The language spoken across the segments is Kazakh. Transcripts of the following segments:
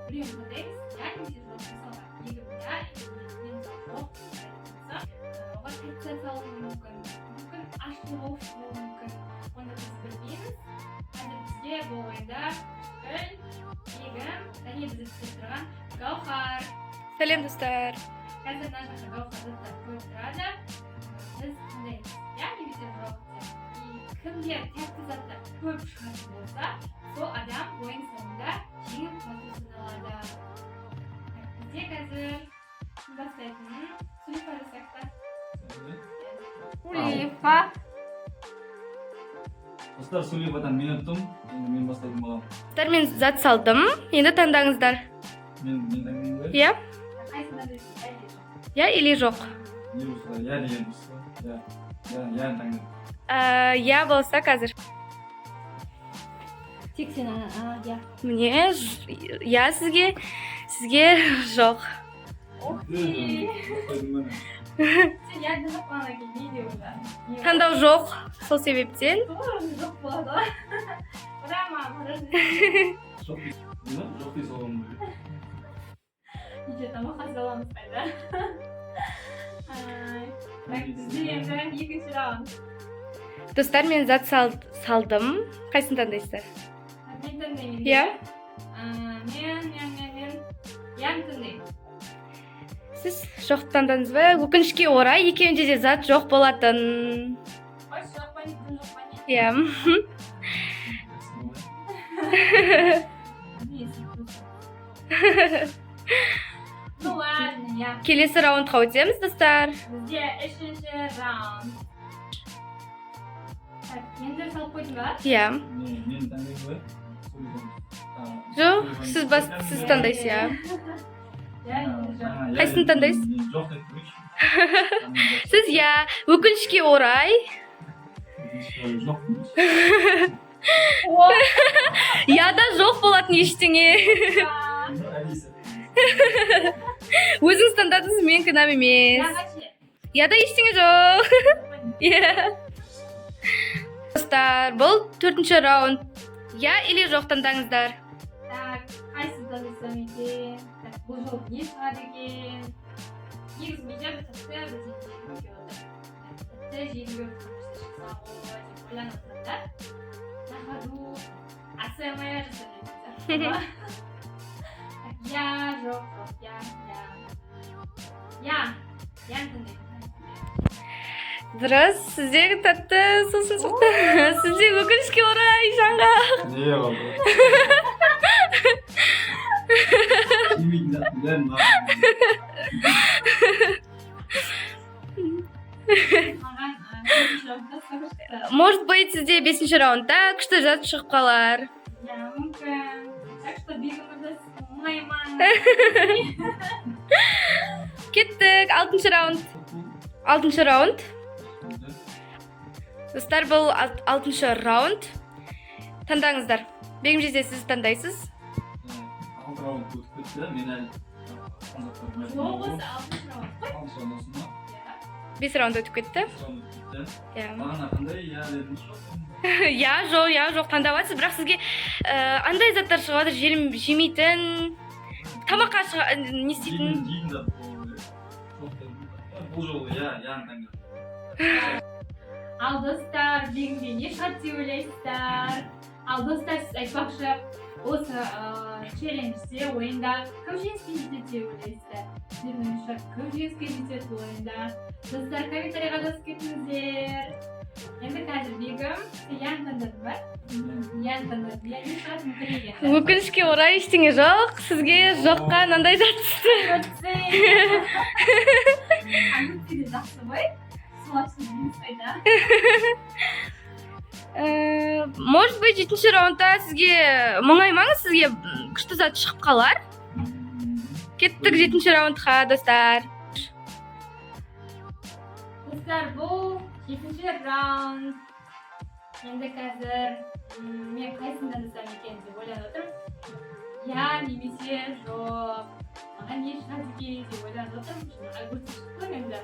Біреуін таңдаймыз, иә немесе жоқ. Мысалға, Бегім иә, мен, мысалы, жоқ деп айтатын болсам, оған тәтті зат салуы мүмкін, мүмкін ащы болып шығуы мүмкін. Оны біз білмейміз. Қазір бізге бұл ойында Гүл, Бегім және бізді түсіріп тұрған Гаухар. Сәлем, достар! Қазір мына жақта Гаухар заттар қойып тұрады. Біз таңдаймыз, иә немесе жоқ деп. И кімде тәтті заттар көп шығатын болса, сол адам ойын соңында жеңімпаз болып саналады. Так, бізде қазір кім бастайтынын, Сулифа жасайық та. Сулифа. Достар, Сулифадан мен ұттым, енді мен бастайтын боламын. Достар, мен зат салдым, енді таңдаңыздар. Мен таңдаймын ба? Иә. Қайсысын таңдайсың, иә или жоқ? Иә или жоқ? Не болса да, иә деген дұрыс қой. Иә, таңдаймын. Иә болса, қазір. Тек сен, иә. Міне, иә сізге, сізге жоқ. Ух ты! Қойдым ба? Сен иә деп қалғаннан кейін не деп онда? Не? Таңдау жоқ, сол себептен. Тура жоқ болады ғой. Бірақ маған мороженое. Жоқ не, жоқ дей салуым керек. Неше тамақ аламыз қайда? Ай, так, бізде енді екінші раунд. Достар, мен зат салдым, қайсысын таңдайсыздар? Мен таңдаймын. Иә. Мен иә таңдаймын. Сіз жоқ таңдадыңыз ба? Өкінішке орай, екеуінде де зат жоқ болатын. Ой, жоқ па, не, дым жоқ па, не? Иә. Не, ну ладно, иә. Келесі раундқа өтеміз, достар. Бізде үшінші раунд. Так, енді салып қойдың ба? Иә. Мен таңдаймын ба? Жоқ, сіз таңдайсыз, иә. Иә, енді жоқ. Қайсысын таңдайсыз? Мен жоқ деп көрейікші. Сіз иә, өкінішке орай. Өкінішке орай, жоқ. О! Иә да жоқ болатын ештеңе. Әдейі. Өзіңіз таңдадыңыз, мен кінәм емес. Иә. Иә да ештеңе жоқ, иә. Достар, бұл төртінші раунд. Иә или жоқ, таңдаңыздар. Так, қайсысын таңдасам екен? Так, бұл жолы не шығады екен? Негізі менде бір тәтті бірдеңе жегім келіп отыр. Тәтті жегім келіп отыр, нәрсе шықса ғой деп ойланып отырмын да. На ходу АСМР жасап жүрген сияқты. Так, иә, жоқ, жоқ, иә, иә, иә, иә таңдаймын. Дұрыс, сізде тәтті сусын шықты, сізде, өкінішке орай, жаңғақ. Не қалды? Жемейтін заттың бәрін маған. Маған төртінші раундта сок шықты. Может быть, сізде бесінші раундта күшті зат шығып қалар. Иә, мүмкін. Так что, Бегім мырза, сіз мұңаймаңыз. Кеттік, алтыншы раунд, алтыншы раунд. Достар, бұл алтыншы раунд, таңдаңыздар. Бегім жезде, сіз таңдайсыз. Алты раунд өтіп кетті, мен әлі Жоқ, осы алтыншы раунд қой. Алтыншы раунд осы ма? Иә. Бес раунд өтіп кетті. Бес раунд өтіп кетті. Иә. Бағана қандай иә дедіңіз, жоқ? Иә, жоқ, иә, жоқ таңдап жатсыз, бірақ сізге андай заттар шығып жатыр, жемейтін, тамаққа шыға не істейтін. Жейтін зат болу керек. Жоқ дедім. Бұл жолы иә, яны таңдадым. Ал, достар, Бегімге не шығады деп ойлайсыздар? Ал, достар, сіз айтпақшы, осы челленджде, ойында кім жеңіске жетеді деп ойлайсыздар? Сіздердің ойыңызша, кім жеңіске жетеді бұл ойында? Достар, комментарийға жазып кетіңіздер. Енді қазір, Бегім, сен яны таңдадың ба? Яны таңдадың, иә. Не шығады мүмкін екен? Өкінішке орай, ештеңе жоқ. Сізге жоққа мынандай зат түсті. Огурцы де жақсы ғой, сулапсыз жейміз қайда. Может быть, жетінші раундта сізге, мұңаймаңыз, сізге күшті зат шығып қалар. Кеттік жетінші раундқа, достар. Достар, бұл жетінші раунд. Енді қазір мен қайсысын таңдасам екен деп ойланып отырмын, иә немесе жоқ. Маған не шығады екен деп ойланып отырмын. Жаңа огурцы шықты ғой, енді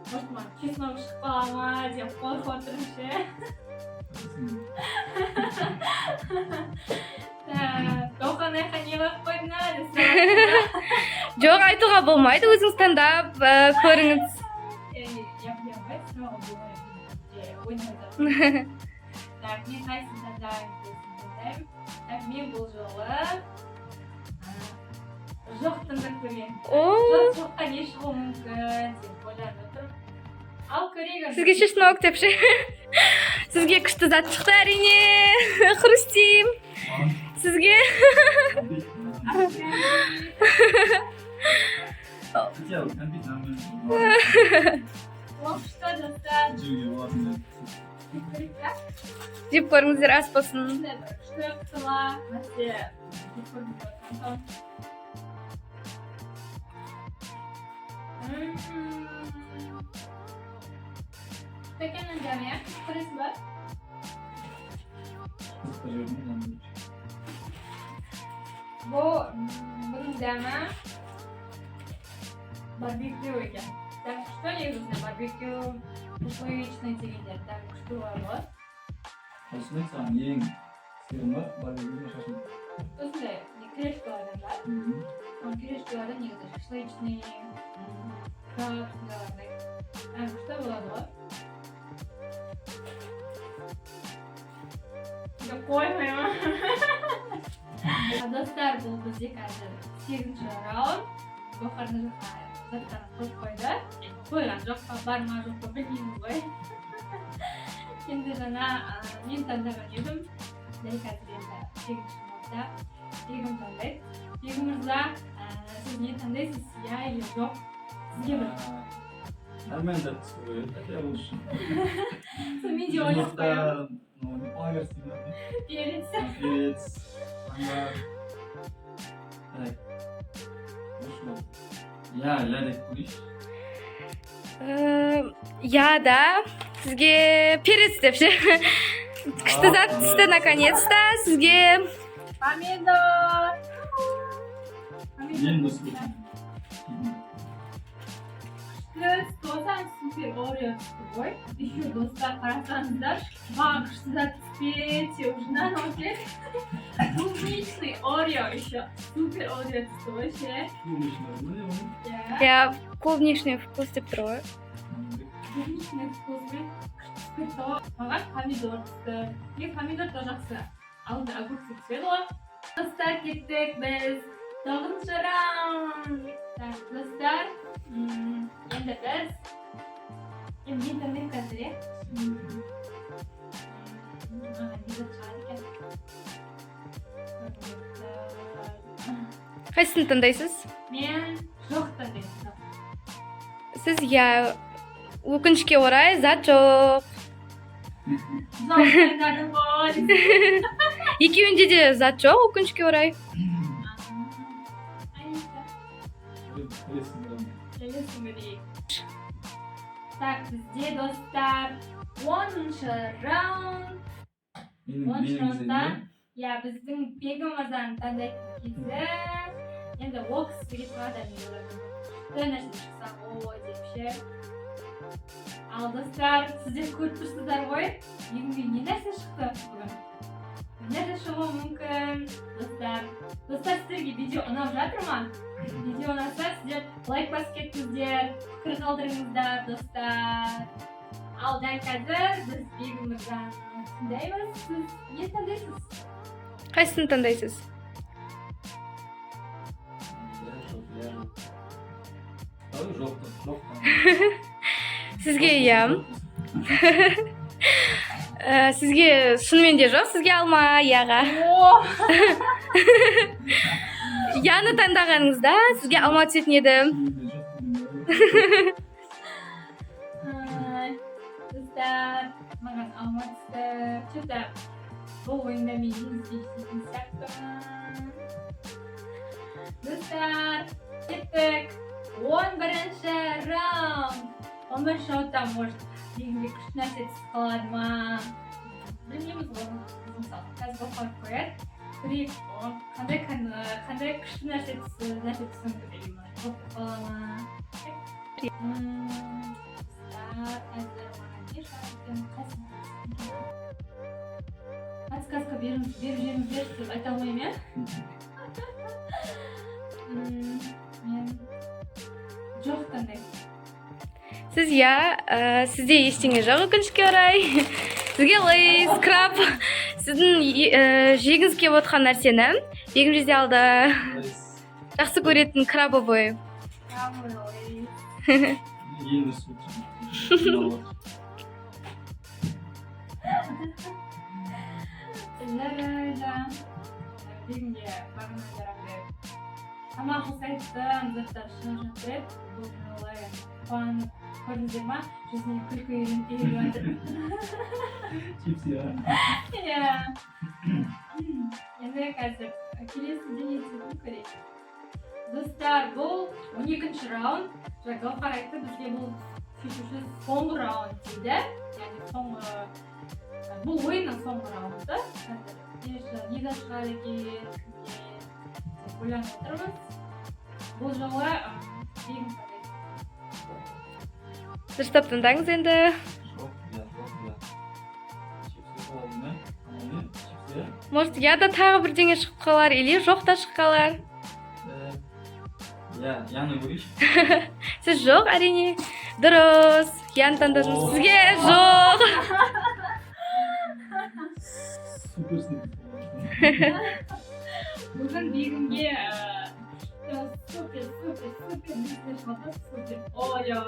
может, маған чеснок шығып қала ма деп қорқып отырмын ше. Так, Гаухан, аяққа не Не қойып қойдың, а десем. Жоқ, айтуға болмайды, өзіңіз таңдап көріңіз. Я білемін ғой, сұрауға болмайды. Ойнап. Так, мен қайсысын таңдаймын, қайсысын таңдаймын? Так, мен бұл жолы жоқ таңдап көрейін. О. Жоқ, жоққа не шығуы мүмкін деп ойланып отырмын. Ал көрейік. Сізге чеснок деп ше. Сізге күшті зат шықты, әрине. Хрустим. Сізге Кәмпит. Хотя бы кәмпит нормально. Ол күшті, достар. Жеуге болатын. Көрейік та. Жеп көріңіздер, ас болсын. Осындай бір күшті құтыла нәрсе жеп көргім келіп отырған. Күшті екен дәмі, иә? Көресіз ба? Қызыққа жібердім дәмін. Бұл бұның дәмі барбекю екен. Дәмі күшті негізінде, барбекю, шашлычный дегендер дәмі күшті болады ғой. Осындай саған ең сыйымы барбекю ме, шашлык? Осындай не кирешкалардан бар. Ол кирешкалардан негізі шашлычный, краб сондайлардай дәмі күшті болады ғой. Деп қоймаймын. Достар, бұл бізде қазір сегізінші раунд. Гауһар мына жаққа заттарын қойып қойды. Енді қойған жоқ па, бар ма, жоқ па, білмейміз ғой. Енді жаңа мен таңдаған едім. Дәл қазір енді сегізінші раундта Бегім таңдайды. Бегім мырза, сіз не таңдайсыз, иә или жоқ? Сізге бір Нормально зат түсті ғой, хотя бы лучше. Сол мен де ойлап қоямын. Жұмыртқа, ну, не поверьте, да? Перец. Перец, ангар. Так. Ну что? Иә деп көрейінші. Иә да, сізге перец деп ше. Күшті зат түсті наконец-то сізге. Помидор. Ең дұрыс. Күшті түсті, супер Орео түсті ғой. Еще, достар, қарасаңыздар, маған күшті зат түспесе уже нан. Клубничный Орео еще. Супер Орео түсті ғой ше. Клубничный ғой оның. Иә. Иә, клубничный вкус деп тұр ғой. Клубничный вкусмен күшті түсіп кетті ғой. Маған помидор түсті. Мен помидор да жақсы. Алдында огурцы түседі ғой. Достар, кеттік біз тоғызыншы раунд. Так, достар, енді біз, енді мен таңдаймын қазір, иә. Маған не зат шығады екен? Қайсысын таңдайсыз? Мен жоқ таңдаймын, жоқ. Сіз иә, өкінішке орай, зат жоқ. Жоқ таңдадым ғой. Екеуінде де зат жоқ, өкінішке орай. Айта. Келесің бе? Келесі көрейік. Так, бізде, достар, 10-шы раунд. Менің 10-шы менің раундта, иә, біздің Бегім мырзаның таңдайтын кезі. Енді ол кісіге шығады, мен ойладым. Күшті нәрсе шықса ғой деп ше. Ал, достар, сіздер көріп тұрсыздар ғой. Бегімге не нәрсе шықты бүгін? Не нәрсе шығуы мүмкін? Достар, достар, сіздерге видео ұнап жатыр ма? Видео ұнаса, сіздер лайк басып кетіңіздер, пікір қалдырыңыздар, достар. Ал дәл қазір біз Бегім мырзаны тыңдаймыз. Сіз не таңдайсыз? Қайсысын таңдайсыз? Иә, жоқ, иә, жоқ. Давай жоқ, жоқ. Сізге иә. Сізге шынымен де жоқ, сізге алма, яға. О! Яны таңдағаныңызда сізге алма түсетін еді. Ай, достар, маған алма түсті. Че-то бұл ойында мен жеңіске жететін сияқтымын. Достар, кеттік. 11-ші раунд. 11-ші раундта, может, Бегімге күшті нәрсе түсіп қалады ма? Білмейміз ғой. Біз, мысалы, қазір қойып қояды. Көрейік, оған қандай күшті нәрсе түсуі мүмкін или может, жоқ болып қала ма? Достар, қазір маған не шығады екен, қайсысын екен? Подсказка беріп жіберіңіздерші деп айта алмаймын, иә. Сіз, иә, сізде ештеңе жоқ, өкінішке орай. Сізге Лейс краб, сіздің жегіңіз келіп отқан нәрсені Бегім жезе алды. Жақсы көретін крабовый. Крабовый. Енді су. Жарайды. Бегімге бағана жаңағыдай тамақ жасайтын заттар шығып жатыр еді. Бұл жолы қуанып, көрдіңіздер ма, жүзіне күлкі үйреніп жатыр. Чипсы, иә. Иә. Енді қазір келесіде не істейтінін көрейік. Достар, бұл 12-ші раунд. Жаңа Гаухар айтты бізге, бұл шешуші соңғы раунд дейді. Яғни соңғы, бұл ойынның соңғы раунды. Қазір не зат шығар екен кімге деп ойланып отырмыз. Бұл жолы Бегім таңдайды. Дұрыстап тыңдаңыз енді. Жоқ, иә, жоқ, иә. Чипсы болады ма? Анау не? Чипсы, иә? Может, я да тағы бірдеңе шығып қалар или жоқ та шығып қалар. Иә, яны көрейінші. Сіз жоқ, әрине. Дұрыс, яны таңдадыңыз. О. Сізге жоқ. Супер сникерс. Бүгін Бегімге супер супер супер нәрселер шығады, супер Орео,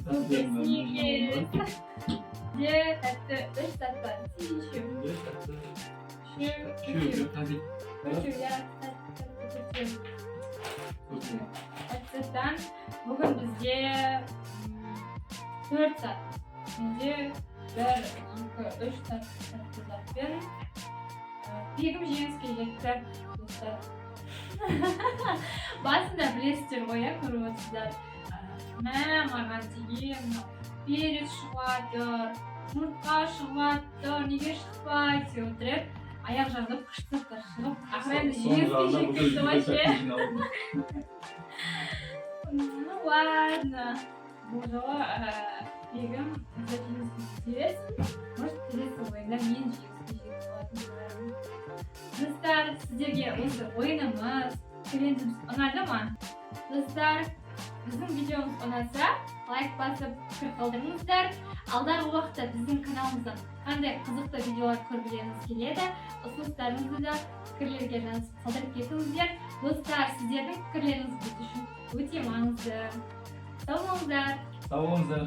супер сникерс де тәтті үш зат бар. Сен нешеу? Үшеу, Үшеу, үшеу. төрт. Төртеу, иә, тәтті төртеу. Тәтті заттан бүгін бізде төрт зат. Менде бір, екі, үш тәтті затпен Бегім жеңіске жетті, достар. Басында білесіздер ғой, иә, көріп отырсыздар. Мә, маған деген мынау перец шығып жатыр, жұмыртқа шығып жатыр, неге шықпайды деп отыр еді. Аяқ жағында күшті заттар шығып, ақыры енді жеңіске жетіп кетті ғой ше. Ну ладно, бұл жолы Бегім жеңіске жете берсін. Может, келесі ойында мен жеңіске жетіп қалатын шығармын. Достар, сіздерге осы ойынымыз, челленджіміз ұнады ма? Достар, біздің видеомыз ұнаса, лайк басып, пікір қалдырыңыздар. Алдағы уақытта біздің каналымыздан қандай қызықты видеолар көргілеріңіз келеді, ұсыныстарыңызды да пікірлерге жазып қалдырып кетіңіздер. Достар, сіздердің пікірлеріңіз біз үшін өте маңызды. Сау болыңыздар! Сау болыңыздар.